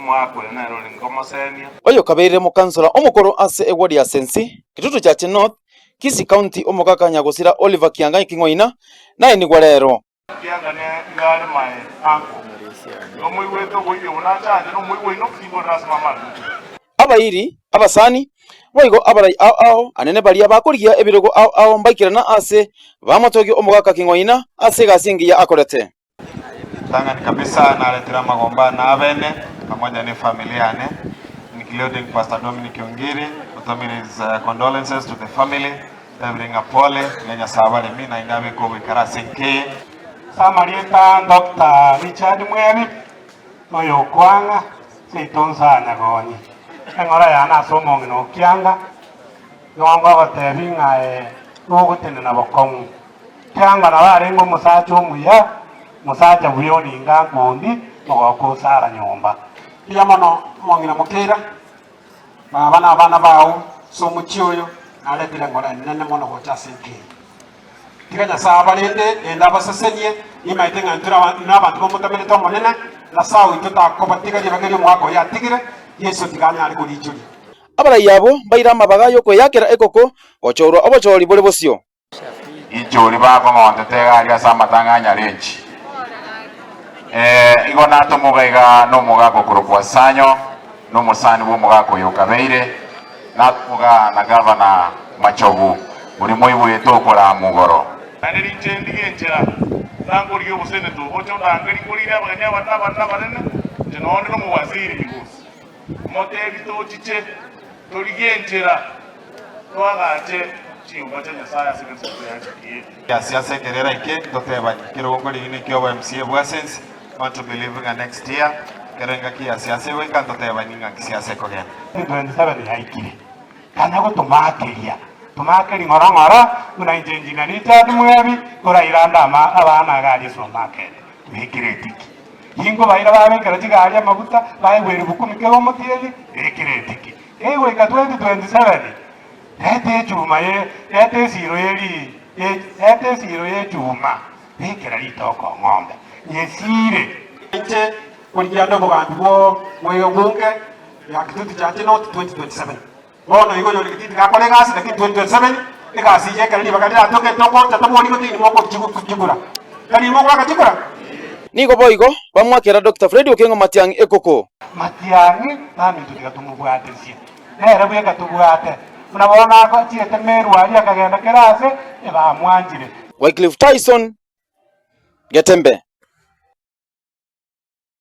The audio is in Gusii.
Omogaka oyo nere orenge komosemia. Oyo kabeire mokansora omokoro ase eward ya Sensi, Kitutu Chache North, Kisii County omogaka nyagosira Oliver Kiang'ai King'oina naenigwa rero. Kiang'ai nigo are my uncle. Igo moigwete oboibi obo nachanche nomoigwa oino tingorera ase mama aruche. Abairi, abasani, boigo abarai ao ao anene baria bakorigia ebirogo ao ao mbaikerana ase bamotogie omogaka King'oina ase egasi engiya akorete. Ritang'ani kabisa naretire amagomba ane abene pamoja ne family yane including Pastor Dominic Ongiri otomire his condolences to the family tebire ng'a pole tiga Nyasae abaremi naende abeke ogoikara ase enka eye. Ase amarieta Doctor Richard Mwebi, oyo okoang'a seito nsa Nyagonyi, eng'ora yane ase omong'ina o Kianga, nigo ngogotebi ng'a ee nogotenena bokong'u. Kianga nabo arenge omosacha omuya, omosacha buya oringa nkondi, mogoka osara nyomba. Mbuya mono omong'ina Mokeira, baba na abana bao ase omochie oyo, naretire engoro enene mono gocha ase enka eye. Tiga Nyasae abarende, naende abasesenie, nimaete ng'a intwe nabanto bamotamerete Omonene, Nyasae oito takobatiga ribaga erio omogaka oye atigire, Yeso tiga anyare koriichoria. Abarai abwo mbaire amabaga y'okweyakera ekoko gochorwa obochori bore bosio. Inche oria bakong'ontete egari ase amatanga a Nyarenchi. Ee, igo natomoga iga nomogaka okorokwa Sanyo, na omosani bw'omogaka oyo okabeire, natomoga na gavana Machogu, oria moigwete okorama igoro. Naende rinche ndige enchera, nangorigie oboseneto, oche ondangerie nkorire abageni abanene abanene abanene, inche nonde nomowaziri Migosi. Motebi tochiche, torigie enchera, toagache chinyomba chia Nyasae ase egesaku yachikie. Ase ase ekerera eke ntotebani kerogo nkorigi neki obo MCA bwa sense want to believe ng'a next year kero engaki ya siasa egoika ntotebani ng'a nki siasa ekogenda. 2027 yaikire, tanya gotomakeria, tomakeria ng'ora ng'ora buna inche Engineer Richard Mwebi toraire ande ama abana iga aria supermarket tobekere etiki. Inkobaira babekera chigari amaguta, baegwa elifu kumi kera omotienyi, bekera etiki. Kegoika 2027, reta echuma ye, reta esiro ye ri, reta esiro y'echuma, bekera ritoko ng'ombe, nyesire. Inche korigia ande obogambi bwo bw'ebunge ya Kitutu Chache North 2027. Bono igo oyore Kitutu gakora egasi, lakini 2027 egasi eye ekero ribaga riratoke togocha tobori gotini mokochigura. Tari mogoaka chikura? Nigo boigo bamwakera Doctor Fred Okengo Matiang'i ekoko. Matiang'i baminto tiga tomobwatesie, nere bweka tobwate. Buna bono achiete Meru aria akagenda kera aase, ebamwanchire. Wycliffe Tyson, Getembe.